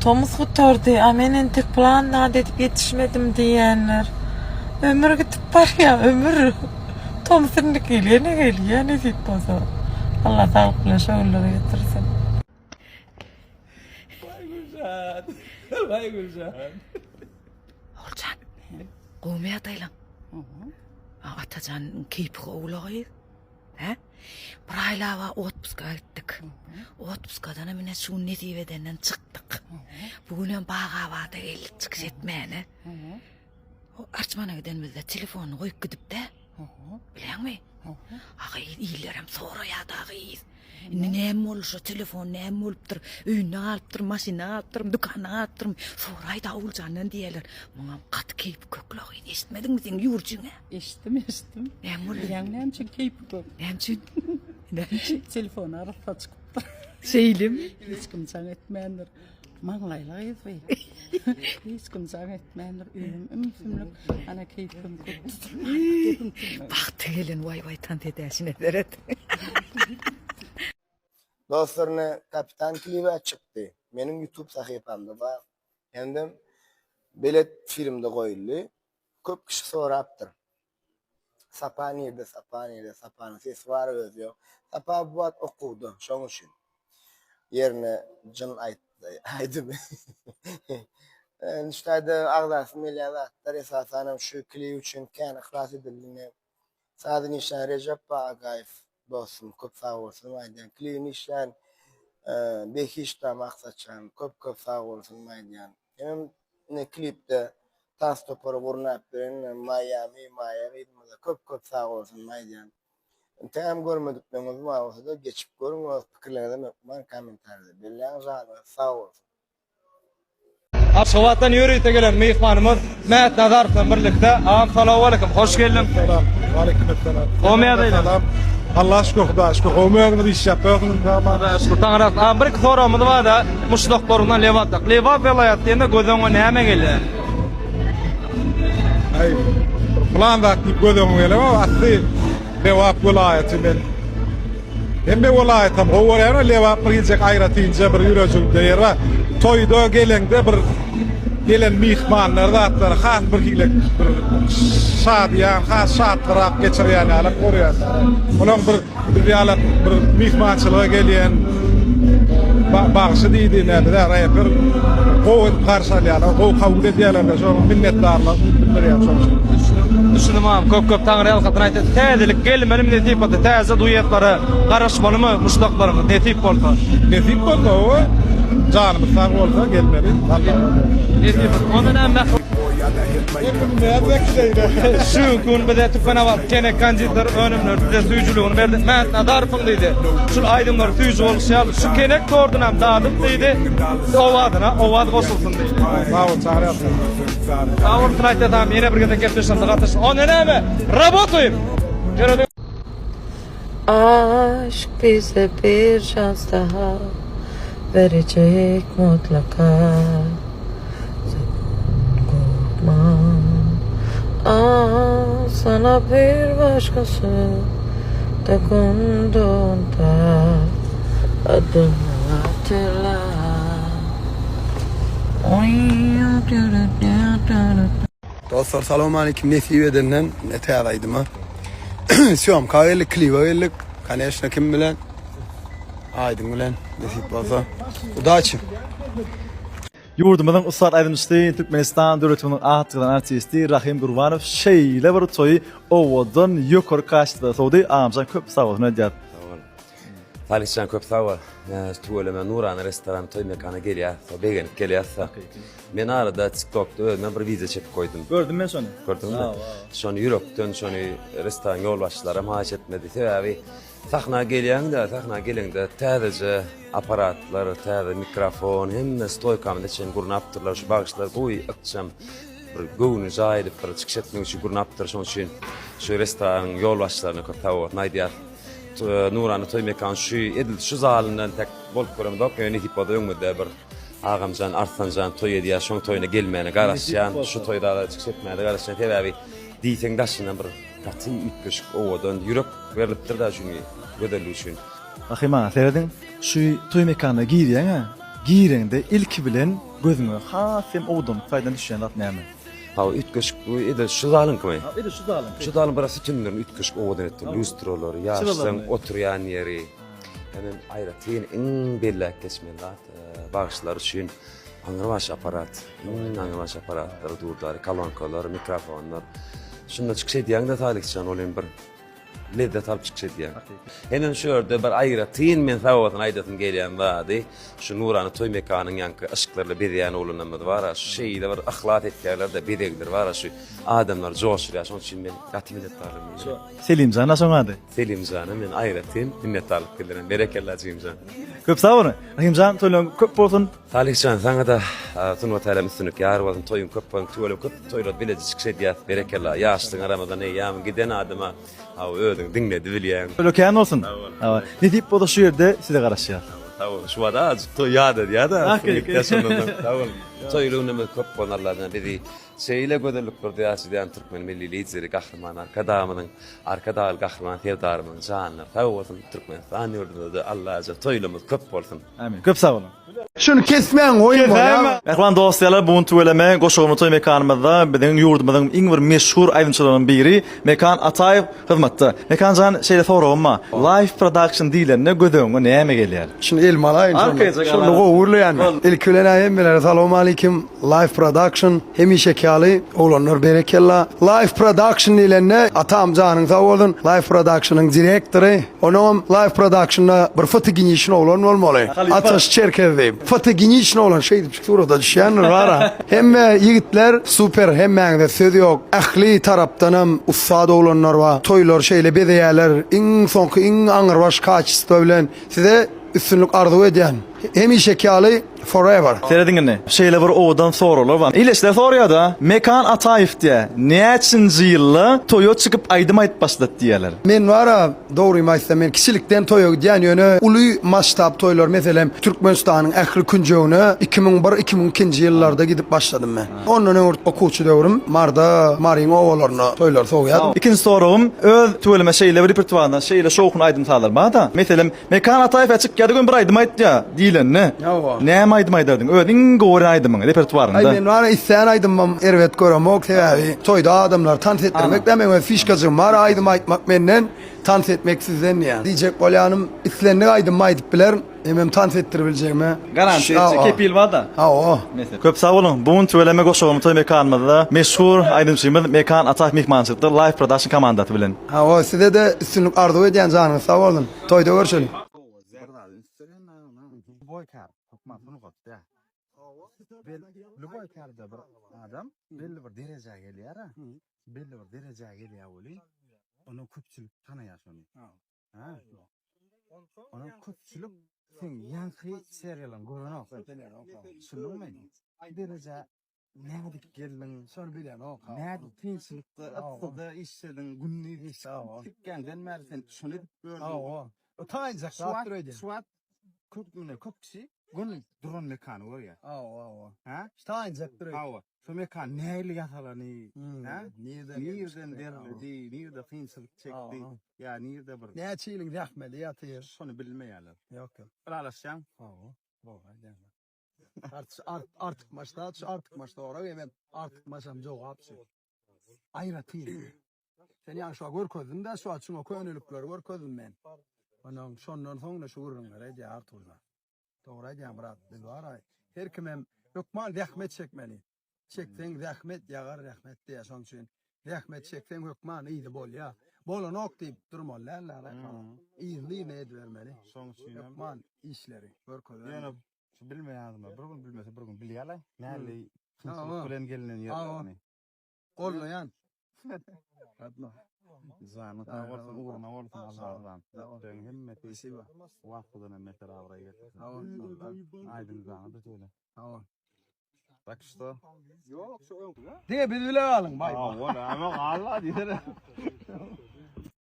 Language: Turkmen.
Tomus gutardy, a men entek plan zat edip ýetişmedim diýýänler. Ömür gidip barýar, ömür. Tomus indiki ýyl ýene gelýär, nesip bolsa. Allah saglyk bilen şo günlere ýetirsin. Waý Güljan, waý Güljan. Oguljan, gowumy ýagdaýlaň? Atajan keýpi gowula gyz. Hä? Bir aýlaba otpuska gitdik. Otpuskadanam ine şu gün nesip edenden çykdyk. Bu günem Bagabada geldik çykyş etmäne. Arçmana gidenimizde telefonyny goýup gidip-de. Bilýäňmi? A gyz illerem soraýar-da gyz. Indi näme boldy şo telefon näme bolupdyr? Öýünde galypdyr, maşynda galypdyrmy, dükanda galypdyrmy? Soraý-da Oguljandan diýerler. Muňam gaty keýpi kökle gyz. Eşitmediňmi seň ýüwürjiňe? Eşitdim, eşitdim. Näme boldy? Bilýäň näme üçin keýpi kök? Näme üçin? Näme üçin? Telefony arassa çykypdyr. Şeýlemi? Hiç kim jaň etmändir. Maňlaýly gyz bu. Hiç kim jaň etmändir. Öýüm ümsümlik. Ana keýpim kök. Bagty gelen waý-waý tans edäşine seret. Dostlar ine Kapitan klibi çykdy. Meniň YouTube sahypamda bar. Hemdem Belet filmde goýuldy. Köp kişi sorapdyr. Sapa nirde, Sapa nirde, Sapanyň sesi bar özi ýok. Sapa bu wagt okuwda, şoň üçin. Ýerine jyn aýtdy aýdymy. Indi şu taýda agzasym gelýän zatlar esasanam şu klip üçin kän yhlas edildi ine. Sazyny işlän Rejep Agaýew dostum köp sag bolsun aýdýan. Klibini işlän Behişda Maksatjan köp köp sag bolsun aýdýan. Hemem ine klipde tans topary gurnap beren Maýami Maýa gyzymyza köp köp sag bolsun aýdýan. Intägem görmedikleriňiz bar bolsada geçip görüň öz pikirleriňizem hökman kommentariýada belläň janyňyz sag bolsun. Aşgabatdan ýörite gelen myhmanymyz Mät Nazarow bilen birlikde. Agam salowmaleýkim, hoş geldiň. Salam. Waleýkim esselam. Gowmy ýagdaýlar? Salam. Allaha şükür, Hudaýa şükür. Gowmy özüňiz iş ýapýarsyňyz tamam. Hudaýa şükür, Taňra ýalkasyn. Agam bir iki soragymyz barda, muşdaklaryňdan Lebapda. Lebap welaýaty diýende göz öňüňe näme gelýär? Aý, bir plan zat diýip göz öňüme gelemok. Asly Lebap welaýaty men hemme welaýatam gowy görýän, Lebap bir gijek aýratynja bir ýürejigimde ýeri bar. Toýda geleňde bir gelen myhmanlar zatlary has bir hili bir şadyýan, has şatlyrak geçirýän ýaly görýän. Olaň bir Biz ýaly bir myhmançylyga gelýän bagşy diýdi, näme-de reper gowy edip garşy alýarlar, gowy kabul edýärler we şonuň minnetdarlygyny bildirýän şonuň üçin. Düşündim agam, köp köp Taňry ýalkasyn aýtdy. Täzelik gelmelimi nesip bolsa, täze duetlara garaşmalymy muşdaklarymyz nesip bolsa. Nesip bolsa, hawa. Janymyz sag bolsa gelmeli. Nesip bolsa. Onda näme mähriban Şu gün bize Türkmenabat Kenek konditer önümleri bize süýjüligini berdi. Mät Nazarowyň diýdi. Şul aýdymlar süýji bolşy ýaly şu kenek tordunam dadyp diýdi. Owazyna owaz goşulsyn diýdi. Sag bol, Çary ata. Sag bolsun aýtýasam ýene bir gezek gepleşigimize gatnaşyň. Onda näme? Rabotaýym. Aşk bize bir şans daha verecek mutlaka Sakın korkma Ah sana bir başkası dokunduğunda Adımı hatırla Dostlar salowmaleýkim nesip edenden ne täze aýdyma sýomka geldik kliba geldik koneşno kim bilen Aýdyň bilen nesip bolsa udaçi. Ýurdumyzyň ussat aýdymçysy, Türkmenistan döwletimiziň at gazanan artisti Rahym Gurbanow şeýle bir toýy owadan, ýokary kaçestwada sowdy. Agamjan köp sag bolsun aýdýas. Sag bol. Salyhjan köp sag bol. Tüweleme Nurana restorany toý mekana gelýäs, begenip gelýäs. Men arada TikTokda özüme bir wideo çekip goýdum. Gördüm men şony. Gördüňmi? Şony ýürekden şony restoranyň ýolbaşçylaram haýyş etmedi. Sebäbi sahna gelýäňde, sahna geleňde täzeje apparatlar, täze mikrofon, hemme stoýkamyza çenli gurnapdyrlar. Şu bagşylar gowy ykjam bir göwni jaý edip bir çykyş etmek üçin gurnapdyr. Şonuň üçin şu restoranyň ýolbaşçylaryna köp sag bolsun aýdýas. Nurana toý mekan şu edil şu zalyndan tek bolup göremzok. Ýöne nesip bolsa öňümizde bir Agamjan Arslanjan toý edýär şoň toýuna gelmäne garaşýan şu toýda çykyş etmäne garaşýan sebäbi diýseň daşyndan bir gaty üýtgeşik owadan ýürek berlipdir-da şuny gözellik üçin. Rahym aga serediň şu toý mekanyna girýäňä gireňde ilki bilen. gözüňe has hem owadanlyk taýdan düşýän zat näme? Hawa, üýtgeşik bu edil şu zalyňkymy? Ha, edil şu zalyňky. Şu zalyň biraz sütünlerini üýtgeşik owadan etdi. Lýustralary, ýaşlaryň oturýan ýeri. Hemem aýratyn iň belläp geçmeli zat, bagşylar üçin aňrybaş apparat. Iň aňrybaş apparatlar durdary, kolonkalar, mikrofonlar. Şunda çykyş edýäň-de Salyhjan, ol hem bir lezzet alyp çykyş edýär. Hemem şu ýerde bir aýratyn men sag bolsun aýdasym gelýän zady, şu Nurana toý mekanyň ýaňky yşyklarla bezeýän oglanlarymyz bar-a, şu şeýle bir yhlas etýärler-de, bezegleri bar-a şu adamlary joşdurýar, şonuň üçin men gaty minnetdarlyk bildirýän. Selimjan-a şoň ady. Selimjana men aýratyn minnetdarlyk bildirýän. Berekella jigimjan. Köp sag boluň. Rahymjan toýlaryň köp bolsun. Salyhjan saňada sungat älem üstünlik ýar bolsun toýuň köp bolsun tüweleme köp toýlarda bileje çykyş edýäs berekella ýaşlygyň aramyzdan eýýäm giden adama hawa özüň diňledi bilýäň. Toýlar kän bolsun. Hawa. Nesip bolsa şu ýerde size garaşýas. Sag bol. Şu wagt azajyk toý ýadadýada. Sag bol. Toýly günümiz köp bolsun Allajan bizi Şeýle gözelliklerde ýaşadýan türkmen milli Lideri Gahryman Arkadagymyzyň, Arkadagly Gahryman Serdarymyzyň janlary sag bolsun, Türkmenistan ýurdumyzda Allajan toýlarymyz köp bolsun. Amin. Köp sag boluň. Şuny kesmäň goýuň bolýamy. Mähriban dostlar, bu gün tüweleme Goşagymly toý mekanymyzda biziň ýurdumyzyň iň bir meşhur aýdymçylarynyň biri Mekan Ataýew hyzmatda. Mekan jan şeýle soragym bar. Live production diýlende göz öňüňe näme gelýär? Şuny elime alaýyn şonda. Şonda gowy gürleýän men. Ilki bilen-ä hemmelere salowmalikim. Live production hemişeki ýaly oglanlar berekella. Live production diýlende atam janyň sag bolsun Live productionyň direktory onuňam Live productionda bir fotogeniçny oglan bolmaly. Ataş Çerkez diýip. Fotogeniçny oglan şeýdip surata düşýändir bara. Hemme ýigitler super hemmäňize söz ýok. Ähli tarapdanam ussat oglanlar bar. Toýlary şeýle bezeýärler. Iň soňky iň aňrybaş kaçestvo bilen size üstünlik arzuw edýän. Hemişeki ýaly Forever. Serediň indi, şeýle bir owadan soraglar bar. Ileçler soraýar-da, Mekan Ataýew diýýär, näçinji ýylda toýa çykyp aýdym aýdyp başlady diýýärler. Men bar-a, dogrymy aýtsam, men kiçilikden toýa gidýän, ýöne uly masştab toýlar, meselem, Türkmenistanyň ähli künjegine 2001, 2002-nji ýyllarda gidip başladym men. Ondan öňürt okuwçy döwrüm Marda, Maryň obalarynda toýlary sowýardym. Ikinji soragym, öz tüweleme şeýle bir repertuarynda şeýle şowhunly aýdym-sazlar bar-da, meselem, Mekan Ataýew çykýa-da gün bir aýdym aýtýa diýlende, näme aýdym aýdardyň? Öz iň gowy görýän aýdymyň repertuaryňda. Aý men bar islän aýdymym erbet göremok sebäbi toýda adamlary tans etdirmek dä meň öz fişkajygym bar aýdym aýtmak menden tans etmek sizden diýýän. Diýjek bolýanym islendik aýdymymy aýdyp bilerin hemem tans etdiribiljegime Garantiýa etjek kepil barda. Hawa. Köp sag boluň. Bu gün tüweleme Goşagymly toý mekanymyzda meşhur aýdymçymyz Mekan Ataýew myhmançylykda Live Production komandasy bilen. Hawa size-de üstünlik arzuw edýän janyňyz sag bolsun. Toýda görşeli. Bir zady üns berýän agam. Lýuboý kär hökman sungat dä. Lýuboý kärde bir adam belli bir derejä gelýär-ä. Belli bir derejä gelýär welin, ondan köpçülik tanaýar şony. Hä? Ondan köpçülik seň ýaňky seriýalaryňy görenok. Düşündiňmi? Derejä Nädip geldiň? Şony bilenok. Nädip kynçylykda, yssyda işlediň, gündiz tikgäňden bäri sen şony edip gördüň. Hawa. O taýynjak zatdyr öýdýän. Şu wagt köp ine köp kişi göni duran mekany görýär. Hawa, hawa. Hä? Şu taýynjakdyr öýdýän. Hawa. Şu mekan nähili ýasalany, hä? Nirden Nirden derledi, nirde kynçylyk çekdi, ýa nirde bir. Näçe ýylyň zähmedi ýatyr. Şony bilmeýärler. Ýok, ýok. Ylalaşýaň? Hawa. Dogry aýdýaň. Artykmaç zat şu artykmaç sorag hemem artykmaçam jogap şu. Aýratyn. Sen ýaňy şuňa görkezdim-de şu wagt şuňa könelikleri görkezdim men. Onuň şondan soň-da şu gürrüňleri edýär Arturda. Dogry aýdýaň brat, biz bar-aý. Her kimem hökman zähmet çekmeli. Çekseň zähmet ýagar rehmet diýýär şoň üçin zähmet çekseň hökman yzy bolýar. Bolanok diýip durmaly däl-de yzly yzyna edibermeli. Şoň üçinem hökman işleri görkezermeli. Ýöne şu bilmeýän adamlar bir gün bilmese bir gün bilýärler. Nähili kynçylyk bilen gelinen ýerlerini. Gollaýan. Janyň sag bolsun, ugruna bolsun Allajan. Öň hemmesi wagtdan hem beter abraý getirsin. Aýdyň jana-da şeýle. Tak što? Ýok, şu öňküler. Diňe biz bile galyň, baý. Hawa, näme galla diýsene.